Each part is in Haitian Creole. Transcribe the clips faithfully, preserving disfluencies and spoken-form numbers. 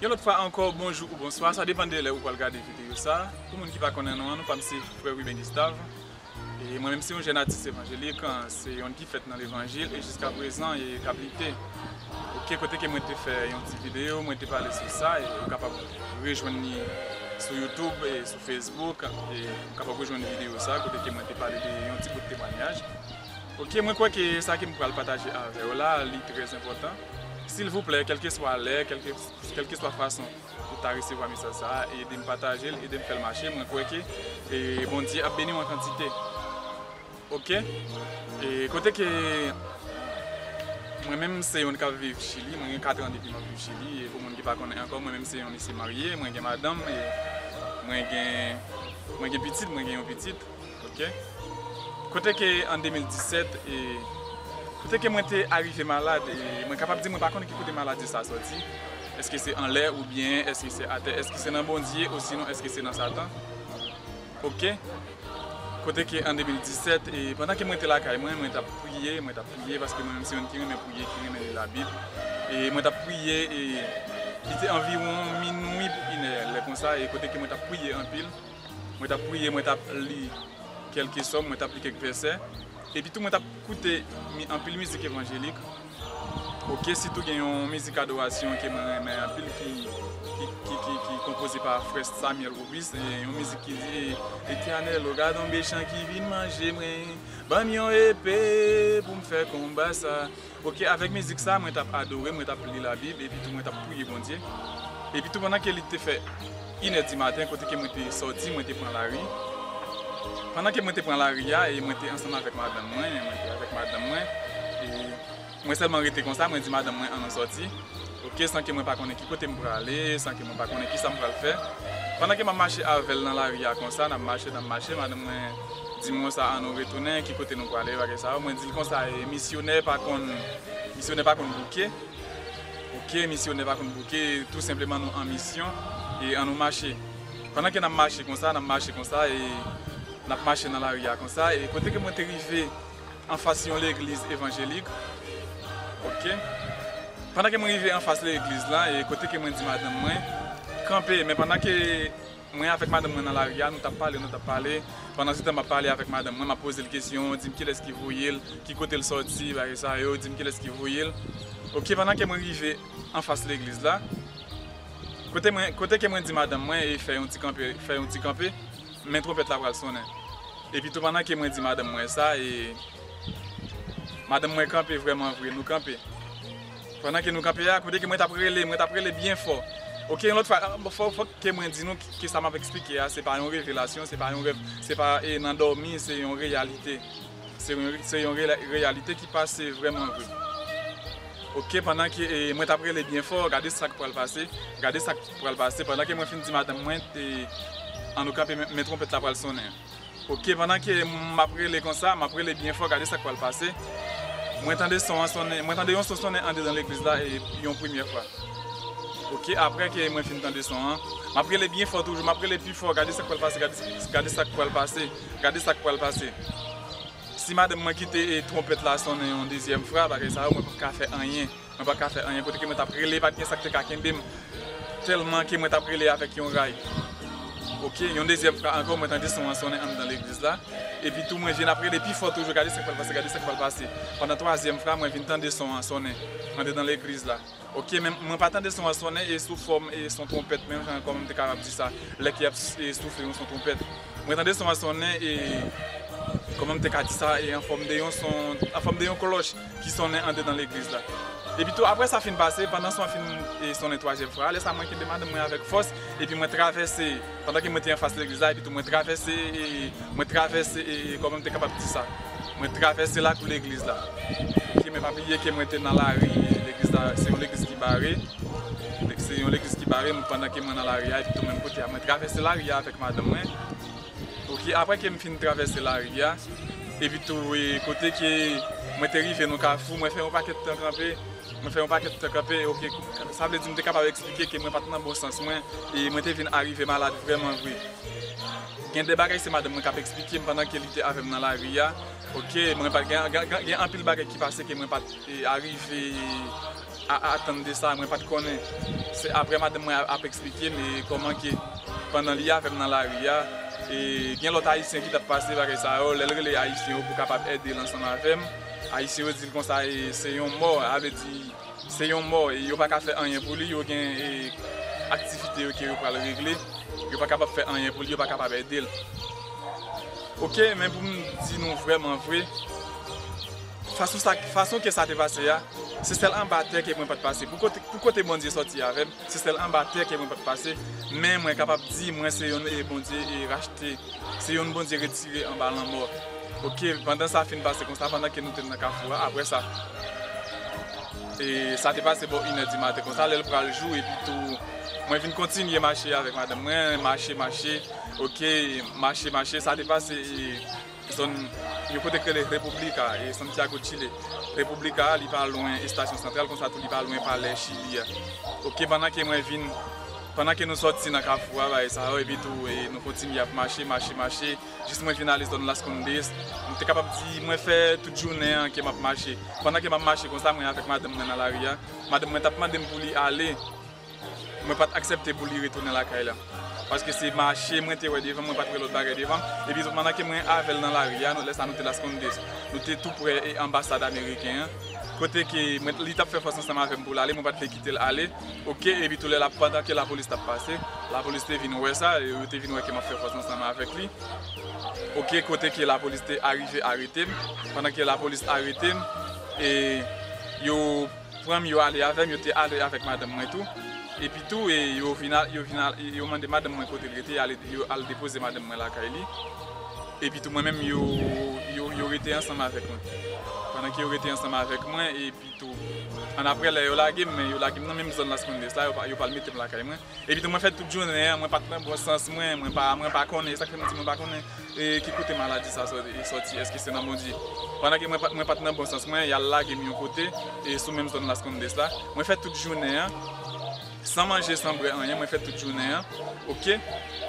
Yon lòt fwa ankò, bonjou ou bonswa, sa depann de lè ou pral gade videyo sa. Pou moun ki pa konnen non an, non pa m se Frè Ruben Gustave. E mwen menm se yon jèn atis evanjelik, se yon ki fèt nan levanjil e jiska prezan e k ap lite. Oke, kote ke mwen te fè yon ti videyo, mwen te pale sou sa e ou kapab rejwenn li sou YouTube e sou Facebook e ou kapab rejwenn videyo sa kote ke mwen te pale de yon ti bout temwanyaj. Oke, mwen kwè ke sa ke m pral pataje avè w la, li trè enpòtan. Silvouplè, kèlkeswa lè, kèlke, kèlkeswa fason ou ta resevwa mesaj sa a, ede m pataje l, ede m fè l mache. Mwen kwè ke e, Bondye ap beni w an kantite. Oke? E, kote ke mwen menm se yon k ap viv Chili, mwen gen kat an depi m ap viv Chili, e pou moun ki pa konnen ankò, mwen menm se yon mesye marye, mwen gen madanm, e mwen gen, mwen gen pitit, mwen gen yon pitit. Oke? Kote ke an de mil disèt, e, kote ke mwen te arive malad, e, mwen kapab di mwen pa konnen ki kote maladi sa sòti. Èske se anlè oubyen èske se atè? Èske se nan Bondye osinon èske se nan Satan? Oke? Kote ke an de mil disèt, e, pandan ke mwen te lakay mwen, mwen t ap priye, mwen t ap priye, paske mwen menm se youn ki renmen priye, ki renmen li Labib. E mwen t ap priye, e li te anviwon minwi pou inè, lè konsa, e kote ke mwen t ap priye anpil. Mwen t ap priye, mwen t ap li kèlke sòm, mwen t ap li kèk vèsè. Epi tou mwen t ap koute mi, anpil mizik evanjelik. Oke, sitou gen yon mizik adorasyon ke mwen renmen anpil ki, ki, ki, ki, ki konpoze pa frè Samuel Rubis. E yon mizik ki di, Etènèl, o gad yon mechan ki vin manje mwen. Ban m yon epe pou m fè konba sa. Oke, avèk mizik sa, mwen t ap adore, mwen t ap li Labib, epi tou mwen t ap priye Bondye. Epi tou pandan ke li te fè inè di maten, kote ke mwen te sòti, mwen te pran lari. Pandan ke mwen te pran lari a, e mwen te ansanm avèk madanm mwen, mwen te avèk madanm mwen, e mwen sèlman rete konsa, mwen di madanm mwen, ann nou sòti. Oke, san ke mwen pa konnen ki kote m prale, san ke mwen pa konnen ki sa m pral fè. Pandan ke m ap mache avè l nan lari a konsa, n ap mache, n ap mache, madanm mwen di m konsa, ann nou retounen, ki kote nou prale, bagay sa yo. Mwen di l konsa, e misyonè pa konn, misyonè pa konn bouke. Oke, misyonè pa konn bouke, tou senpleman nou an misyon, e ann nou mache. Pandan ke n ap mache konsa, n ap mache konsa, e n ap mache nan lari a konsa, e kote ke mwen te rive anfas yon legliz evanjelik. Oke. Pandan ke mwen rive anfas legliz la, e kote ke mwen di madanm mwen, kanpe, men pandan ke mwen avèk madanm mwen nan lari a, nou t ap pale, nou t ap pale. Pandan se tan m ap pale avèk madanm mwen, m ap poze l kesyon, di m kilès ki voye l, ki kote l sòti, bagay sa yo, di m kilès ki voye l. Oke, pandan ke mwen rive anfas legliz la, kote mwen, kote ke mwen di madanm mwen, e fè yon ti kanpe, fè yon ti kanpe, men twonpèt la pral sonnen. Epi tou pandan ke mwen di madanm mwen sa, e madanm mwen kanpe vrèman vre, nou kanpe. Pandan ke nou kanpe a, kote ke mwen t ap rele, mwen t ap rele byen fò. Oke, yon lòt fwa, fò, fò ke mwen di nou ke sa m ap eksplike a, se pa yon revelasyon, se pa yon rèv, se pa e, nan dòmi, se yon reyalite. Se yon, se yon rela-, reyalite ki pase vrèman vre. Oke, pandan ke e, mwen t ap rele byen fò, gade sa k pral pase, gade sa k pral pase. Pandan ke mwen fin di madanm mwen, e, ann nou kanpe, men, men twonpèt la pral sonnen. Oke, pandan ke m ap rele konsa, m ap rele byen fò, gade sa k pral pase. Mwen tande son an sonnen, mwen tande yon son sonnen andedan legliz la e yon premyè fwa. Oke, apre ke mwen fin tande son an, m ap rele byen fò toujou, m ap rele pi fò, gade sa k pral pase, gade, gade sa k pral pase, gade sa k pral pase. Si madanm mwen kite e, twonpèt la sonnen yon dezyèm fwa, bagay sa yo, mwen p ap ka fè anyen. Mwen pa ka fè anyen kote ke mwen t ap rele, pa t gen sa k te ka kenbe m. Tèlman ke mwen t ap rele avèk yon ray. Oke, yon dezyèm fwa ankò, mwen tande son an sonnen anndan legliz la. Epi tou, mwen vin ap rele pi fò toujou, gade sa k pral pase, gade sa k pral pase. Pandan twazyèm fwa, mwen vin tande son an sonnen andedan legliz la. Oke, men mwen pa tande son an sonnen e sou fòm e son twonpèt, menm jan kòman m te kapab di sa, lè ke y ap s-, e soufle yon son twonpèt. Mwen tande son an sonnen e, kòman m te ka di sa, e an fòm de yon son, an fòm de yon klòch ki sonnen andedan legliz la. Epi tou, apre sa fin pase, pandan son an fin, e, sonnen twazyèm fwa a, lè sa mwen kenbe madanm mwen avèk fòs, epi mwen travèse, pandan ke mwen te anfas legliz la, epi tou mwen travèse, e, mwen travèse, e, kòman m te kapab di sa? Mwen travèse lakou legliz la. Oke, men pa bliye ke mwen te nan lari, legliz la, se yon legliz ki bare. Se yon legliz ki bare, mwen, pandan ke mwen nan lari a, epi tou menm kote a. Mwen travèse lari a avèk madanm mwen. Oke, apre ke m fin travèse lari a, epi tou, e, kote ke mwen te rive nan kafou, mwen fè yon pakèt tan kanpe, mwen fè yon pakèt tan kanpe, oke, sa vle di m te kapab eksplike ke mwen pa t nan bon sans mwen, e mwen te vin arive malad vrèman vre. Gen de bagay se madanm mwen k ap eksplike m pandan ke li te avè m nan lari a, oke, mwen pa, gen, gen, gen, gen anpil bagay ki pase ke mwen pa t, e, arive a, a, atann de sa, mwen pa t konnen. Se apre madanm mwen ap, ap eksplike m, e, kòman ke pandan li avè m nan lari a, e, gen lòt Ayisyen ki t ap pase bagay sa yo, lè l rele Ayisyen yo pou kapab ede l ansanm avè m, Ayisyen yo di l konsa, e, se yon mò, a vle di, se yon mò, e yo pa ka fè anyen pou li, yo gen, e, aktivite yo ke yo pral regle, yo pa kapab fè anyen pou li, yo pa kapab ede l. Oke, men pou m di nou vrèman vre, fason sa, fason ke sa te pase a, se sèl anba tè ke mwen pa t pase. Pou kote, pou kote Bondye sòti avè m, se sèl anba tè ke mwen pa t pase. Men mwen kapab di, mwen se youn e Bondye e rachte. Se youn Bondye retire anba lanmò. Oke, pandan sa fin pase konsa, pandan ke nou te nan kafou a, apre sa, e sa te pase bò inè di maten konsa, lè l pral jou, epi tou, mwen vin kontinye mache avèk madanm mwen, mache, mache, oke, mache, mache, sa te pase, e, zòn, yon kote k rele República, e Santiago, Chile. República a, li pa lwen estasyon santral, konsa tou li pa lwen palè Chili a. Oke, pandan ke mwen vin, pandan ke nou sòti nan kafou a, bagay sa yo, epi tou, e, nou kontinye ap mache, mache, mache, jis mwen vin ale zòn Las Condes. M te kapab di, mwen fè tout jounen an ke m ap mache. Pandan ke m ap mache konsa, mwen avèk madanm mwen nan lari a, madanm mwen t ap mande m pou li ale. Mwen pa t aksepte pou li retounen lakay la. Paske se mache mwen te wè devan, mwen pa t wè lòt bagay devan m. Epi tou, pandan ke mwen avè l nan lari a, nou, lè sa nou te Las Condes, nou te tou prè e anbasad ameriken an. Kote ke mwen, li t ap fè fòs ansanm avè m pou l ale, mwen pa t vle kite l ale. Oke, epi tou lè la, pandan ke lapolis t ap pase, lapolis te vin wè sa, e yo te vin wè ke m ap fè fòs ansanm avèk li. Oke, kote ke lapolis te arive arete m. Pandan ke lapolis arete m, e yo pran m, yo ale avè m, yo te ale avèk madanm mwen tou. Epi tou, e, yo vin al, yo vin al, e, yo mande madanm mwen kote l rete, ale, yo al depoze madanm mwen lakay li. Epi tou, mwen menm, yo, yo, yo rete ansanm avèk mwen. Pandan ke yo rete ansanm avèk mwen, epi tou, annapre, lè yo lage m, men yo lage m nan menm zòn Las Condes la, yo pa, yo pa al mete m lakay mwen. Epi tou, mwen fè tout jounen an, mwen pa t nan bon sans mwen, mwen pa, mwen pa konnen, sa k fè m di mwen pa konnen, e, ki kote maladi sa sòti, sòti, èske se nan Bondye. Pandan ke mwen pa, mwen pa t nan bon sans mwen, y al lage m yon kote, e, sou menm zòn Las Condes la. Mwen fè tout jounen an, san manje, san bwè anyen, mwen fè tout jounen an, oke?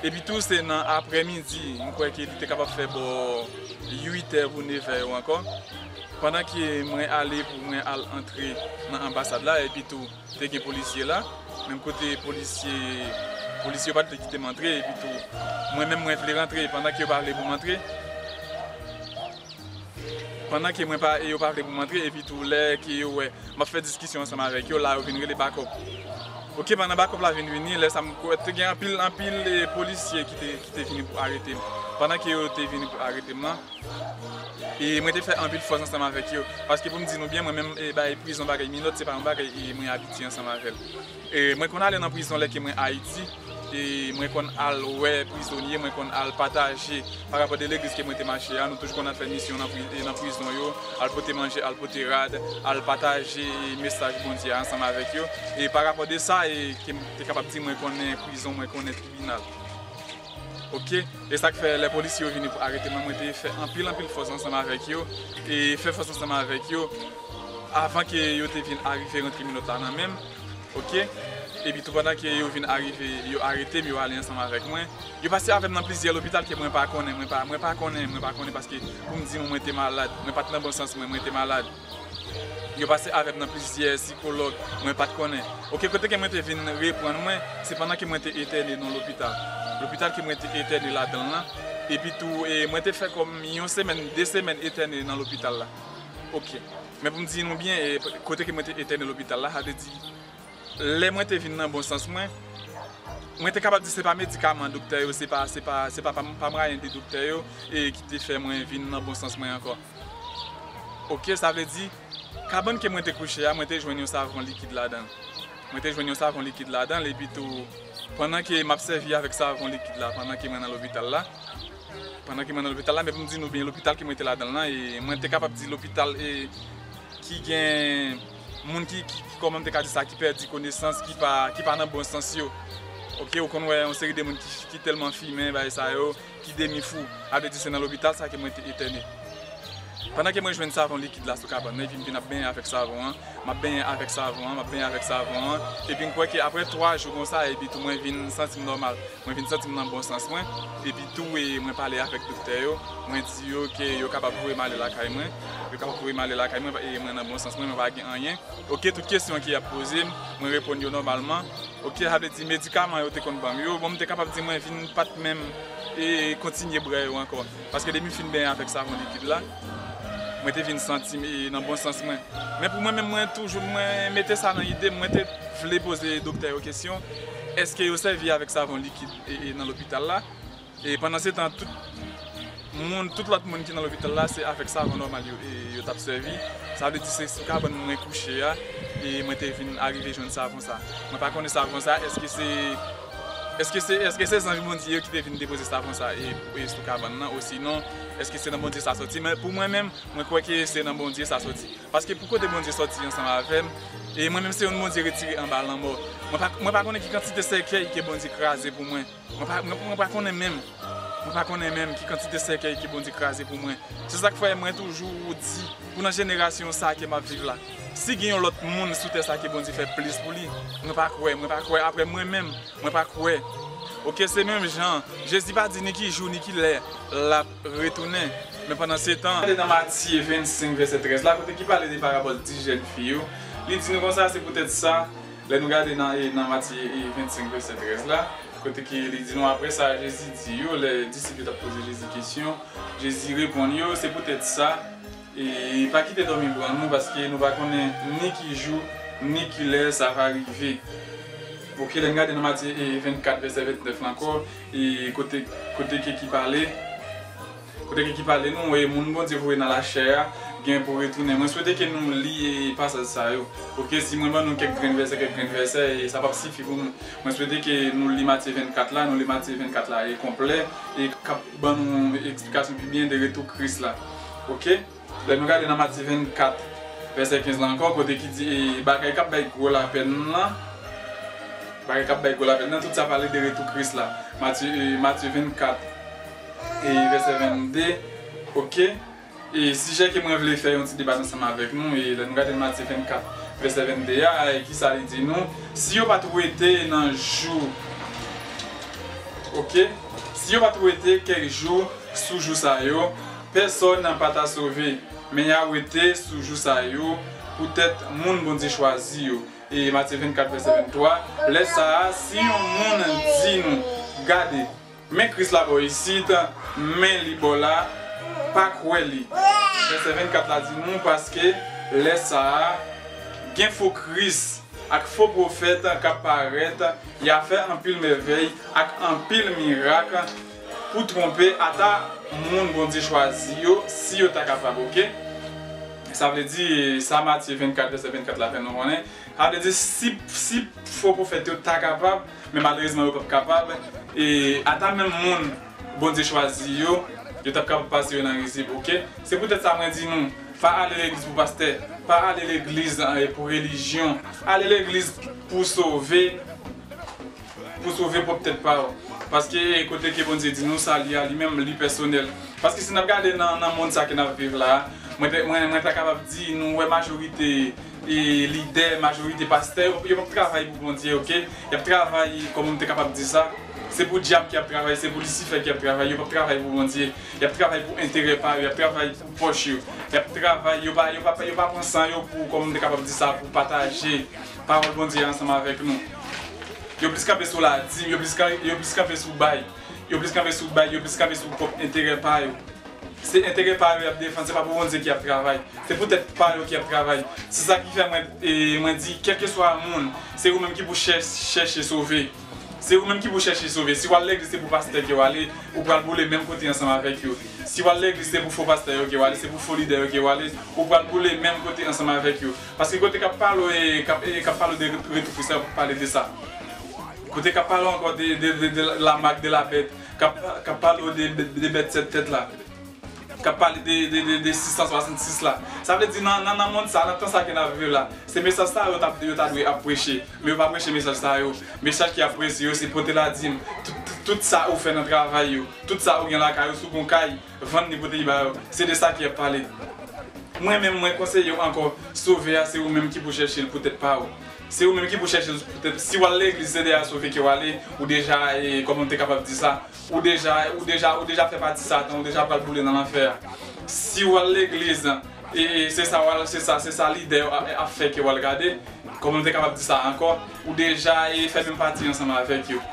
Epi tou, se nan aprèmidi, m kwè ke li te kapab fè bò uit è pou nevè yo ankò. Pandan ke mwen ale pou mwen al antre nan anbasad la, epi tou, te gen polisye la, menm kote polisye, polisye yo pa t vle kite m antre, epi tou, mwen menm mwen vle rantre, pandan ke yo pa vle pou m antre, pandan ke mwen pa, e yo pa vle pou m antre, epi tou, lè ke yo wè m ap fè diskisyon ansanm avèk yo, la yo vin rele bakòp. Oke, pandan bakòp la vin vini, lè sa m kwè te gen anpil, anpil, e, polisye ki te, ki te vini pou arete m. Pandan ke yo te vini pou arete m lan, e mwen te fè anpil fòs ansanm avèk yo. Paske pou m di nou byen, mwen menm, e, bay prizon bagay minòt, se pa yon bagay, e, mwen abitye ansanm avè l. E mwen konn ale nan prizon lè ke mwen Ayiti, e mwen konn al wè prizonye, mwen konn al pataje pa rapò de legliz ke mwen te mache a, nou toujou konn al fè misyon nan pri-, e nan prizon yo, al pote manje, al pote rad, al pataje, e, mesaj Bondye a ansanm avèk yo. E pa rapò de sa, e ke m te kapab di mwen konnen prizon, mwen konnen tribinal. Oke, e sa k fè lè polisye yo vini pou arete mwen, mwen te fè anpil, anpil fòs ansanm avèk yo, e fè fòs ansanm avèk yo, avan ke yo te vin arive rantre minòt la nan men m, oke, epi tou pandan ke yo vin arive, yo arete m, yo ale ansanm avèk mwen, yo pase avè m nan plizyè lopital ke mwen pa konnen, mwen pa, mwen pa konnen, mwen pa konnen, paske pou m di nou, mwen te malad, mwen pa t nan bon sans mwen, mwen te malad. Yo pase avè m nan plizyè sikològ mwen pa t konnen. Oke, kote ke mwen te vin reprann mwen, se pandan ke mwen te entène nan lopital. Lopital ke mwen te entène ladan l lan. Epi tou, e, mwen te fè kòm yon semèn, de semèn entène nan lopital la. Oke. Men pou m di nou byen, e, kote ke mwen te entène lopital la, sa vle di, lè mwen te vin nan bon sans mwen, mwen te kapab di se pa medikaman doktè yo, se pa, se pa, se pa, pa, pa mwayen de doktè yo, e ki te fè mwen vin nan bon sans mwen ankò. Oke, sa vle di, kabann ke mwen te kouche a, mwen te jwenn yon savon likid ladan l. Mwen te jwenn yon savon likid ladan l, epi tou, pandan ke m ap sèvi avèk savon likid la, pandan ke mwen nan lopital la, pandan ke mwen nan lopital la, men pou m di nou byen, lopital ke mwen te ladan l lan, e mwen te kapab di lopital, e, ki gen moun ki, ki, ki, kòman m te ka di sa, ki pèdi konesans, ki pa, ki pa nan bon sans yo. Oke, ou konn wè yon seri de moun ki, ki tèlman fimen, bagay sa yo, ki demi fou. A vle di se nan lopital sa ke mwen te entène. Pandan ke mwen jwenn savon likid la sou kabann nan, epi m vin ap benyen avèk savon an, m ap benyen avèk savon an, m ap benyen avèk savon an, epi m kwè ke apre twa jou konsa, epi tou mwen vin santi m nòmal, mwen vin santi m nan bon sans mwen, epi tou e mwen pale avèk doktè yo, mwen di yo ke yo kapab voye m ale lakay mwen, yo kapab voye m ale lakay mwen, e mwen nan bon sans mwen, mwen pa gen anyen. Oke, tout kesyon ke y ap poze m, mwen reponn yo nòmalman. Oke, sa vle di medikaman yo te konn ban m yo, bon, m te kapab di mwen vin pa t menm e kontinye bwè yo ankò. Paske depi m fin benyen avèk savon likid la, mwen te vin santi m e nan bon sans mwen. Men pou mwen menm, mwen toujou, mwen mete sa nan ide m, mwen te vle poze doktè yo kesyon, èske yo sèvi avèk savon likid e, e nan lopital la? E pandan se tan, tout moun, tout lòt moun ki nan lopital la, se avèk savon nòmal yo, e yo t ap sèvi. Sa vle di se sou kabann mwen kouche a, e mwen te vin arive jwenn savon sa. Mwen pa konnen savon sa, èske se, èske se, èske se zanj Bondye yo ki te vin depoze savon sa e, e sou kabann nan, osinon, èske se nan Bondye sa sòti? Men pou mwen menm, mwen kwè ke se nan Bondye sa sòti. Paske pou kote Bondye sòti ansanm avè m, e mwen menm se yon Bondye retire anba lanmò. Mwen pa, mwen pa konnen ki kantite sèkèy ke Bondye kraze pou mwen. Mwen pa, mwen, mwen pa konnen menm. Mwen pa konnen menm ki kantite sèkèy ke Bondye kraze pou mwen. Se sa k fè mwen toujou di, pou nan jenerasyon sa ke m ap viv la, si gen yon lòt moun sou tè sa ke Bondye fè plis pou li, mwen pa kwè, mwen pa kwè. Apre mwen menm, mwen pa kwè. Oke, se menm jan. Jezi pa di ni ki jou, ni ki lè l ap retounen. Men pandan se tan, gade nan Matye vennsenk, vèsè trèz la, kote ki pale de parabòl dis jèn fi yo. Li di nou konsa, se poutèt sa, lè nou gade nan, e, nan Matye, e, vennsenk, vèsè trèz la, kote ki li di nou, apre sa, Jezi di yo, lè disip yo t ap poze Jezi kesyon, Jezi reponn yo, se poutèt sa, e pa kite dòmi pran nou, paske nou pa konnen ni ki jou, ni ki lè sa va rive. Oke, lè n gade nan Matye, e, vennkat, vèsè vennèf la ankò, e kote, kote ke ki pale, kote ke ki pale nou, e moun Bondye voye nan lachè a, gen pou retounen. Mwen swete ke nou li, e, pasaj sa yo. Oke, si mwen ban nou kèk grenn vèsè, kèk grenn vèsè, e sa p ap sifi pou nou. Mwen swete ke nou li Matye vennkat la, nou li Matye vennkat la e konplè, e k ap ban nou eksplikasyon pi byen de retou Kris la. Oke? Lè nou gade nan Matye vennkat, vèsè kenz la ankò, kote ki di, e, bagay k ap bay gwo lapèn nan, bagay k ap bay gwo lapèn nan, tout sa pale de retou Kris la. Matye, e, Matye vennkat, e, vèsè vennde, oke? E sijè ke mwen vle fè yon ti deba ansanm avèk nou, e lè nou gade Matye vennkat, vèsè vennde a, e kisa li di nou? Si yo pa t wete nan jou, oke? Si yo pa t wete kèk jou sou jou sa yo, pèsòn pa ta sove, men y a wete sou jou sa yo poutèt moun Bondye chwazi yo. E Matye vennkat, vèsè venntwa, lè sa a, si yon moun di nou, gade, men Kris la bò isit, men li bò la, pa kwè li. Vèsè vennkat la di nou, paske lè sa a, gen fo Kris ak fo pwofèt k ap parèt, y a fè anpil mèvèy ak anpil mirak pou twonpe ata moun Bondye chwazi yo, si yo ta kapab, oke? Sa vle di, sa Matye vennkat, vèsè vennkat la fè nou konnen, sa vle di, si, si fo pwofèt yo ta kapab, men malerezman yo p ap kapab, e ata menm moun Bondye chwazi yo, yo t ap kapab pase yo nan rizib, oke? Se poutèt sa mwen di nou, pa ale legliz pou pastè, pa ale legliz, e, pou relijyon, ale legliz pou sove, pou sove pwòp tèt pa w. Paske kote ke Bondye di nou sali a, li menm, li pèsonèl. Paske si n ap gade nan, nan mond sa ke n ap viv la, mwen te, mwen, mwen ta kapab di, nou wè majorite, e, lidè, majorite pastè, yo, yo p ap travay pou Bondye, oke? Y ap travay, kòman m te kapab di sa? Se pou dyab ki ap travay, se pou Lisifè ki ap travay, yo p ap travay pou Bondye. Y ap travay pou enterè pa yo, y ap travay pou pòch yo. Y ap travay, yo pa, yo pa, yo pa pran san yo pou, kòman m te kapab di sa, pou pataje pawòl Bondye ansanm avèk nou. Yo plis kanpe sou ladim, yo plis ka-, yo plis kanpe sou bay. Yo plis kanpe sou bay, yo plis kanpe sou pwòp enterè pa yo. Se enterè pa yo y ap defann, se pa pou Bondye ki ap travay. Se pou tèt pa yo ki ap travay. Se sa ki fè mwen, e, mwen di, kèlkeswa moun, se ou menm ki pou chè-, chèche sove. Se ou menm ki pou chèche sove. Si w al legliz, se pou pastè ke w ale, ou pral boule menm kote ansanm avèk yo. Si w al legliz, se pou fo pastè yo ke w ale, se pou fo lidè yo ke w ale, ou pral boule menm kote ansanm avèk yo. Paske kote k ap pale, e, k ap, e, k ap pale de retou Kris la, yo p ap pale de sa. Kote k ap pale ankò de, de, de, de la marque de la bête, k ap, k ap pale de, de, de bèt sèt tèt la. k ap pale de, de, de, de sis san swasannsis la. Sa vle di nan, nan, nan mond sa, nan tan sa ke n ap viv la, se mesaj sa yo ta, yo ta dwe ap preche. Men yo pa preche mesaj sa yo. Mesaj ki ap preche yo, se pote ladim, tout, tout, tout sa ou fè nan travay yo, tout sa ou gen lakay ou, si w gen yon kay, vann li pote li ba yo. Se de sa ki ap pale. Mwen menm, mwen konseye w ankò, sove a, se ou menm ki pou chèche l pou tèt pa w. Se ou menm ki pou chèche l pou tèt. Si w al legliz, se de a sove ke w ale, ou deja, e, kòman m te kapab di sa? Ou deja, ou deja, ou deja fè pati Satan, ou deja pral boule nan lanfè a. Si w al legliz, e, e, se sa w al, se sa, se sa lidè yo ap, ap fè ke w al gade, kòman m te kapab di sa ankò, ou deja, e, fè menm pati ansanm avèk yo.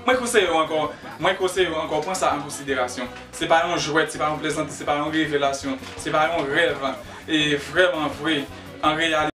Mwen konseye w ankò, mwen konseye w ankò, pran sa an konsiderasyon. Se pa yon jwèt, se pa yon plezantri, se pa yon revelasyon, se pa yon rèv, e vrèman vre, an reyalite.